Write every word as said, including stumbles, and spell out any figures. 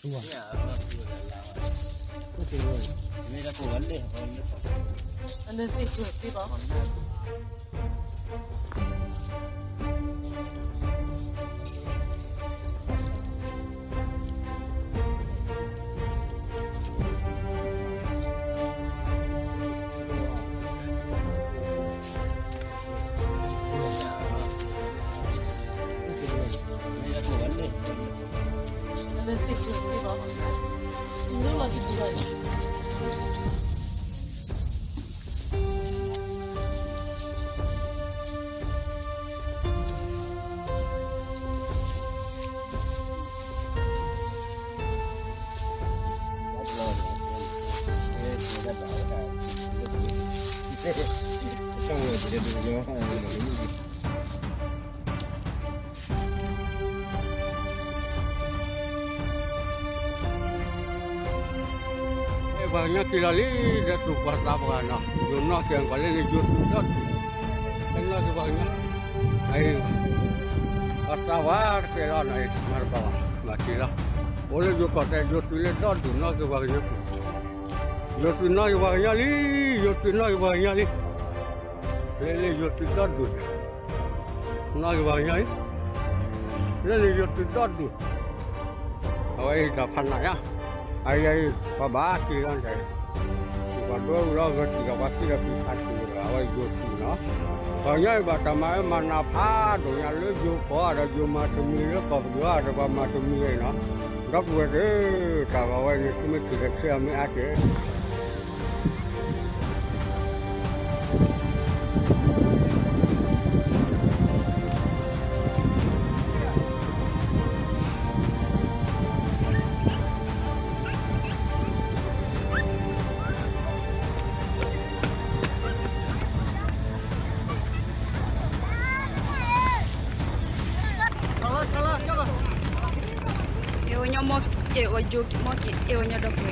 对吧？那这个，那个，那个，那个，Ê, bang nya ki lali, da tu pas ta bang na. Yo na ki ang bale ni yo tu da tu. Kena ki bang nya. Ai. Pas ta war ki la na, ai, mar bang. Na ki la. Bole yo ka te yo tu le da tu na ki bang nya. Yo tu na ki bang nya li, yo tu na ki bang nya li. Le le yo tu da tu. Na ki bang nya li. Le le yo tu da tu. Awai da phana ya. Ai ai, pa ba ki ran dai. Ba do la ga ti ga ba ti ga pi pha ti ga awai yo ti na. Ba nya ba ta ma ma na pha do nya le yo ko da yo ma tu mi le ko yo da ba ma tu mi na. Dok we de ta ga awai ni tu mi ti ga ti mi a ke. 哎，我娘莫，哎，我就莫给，哎，我娘都不会。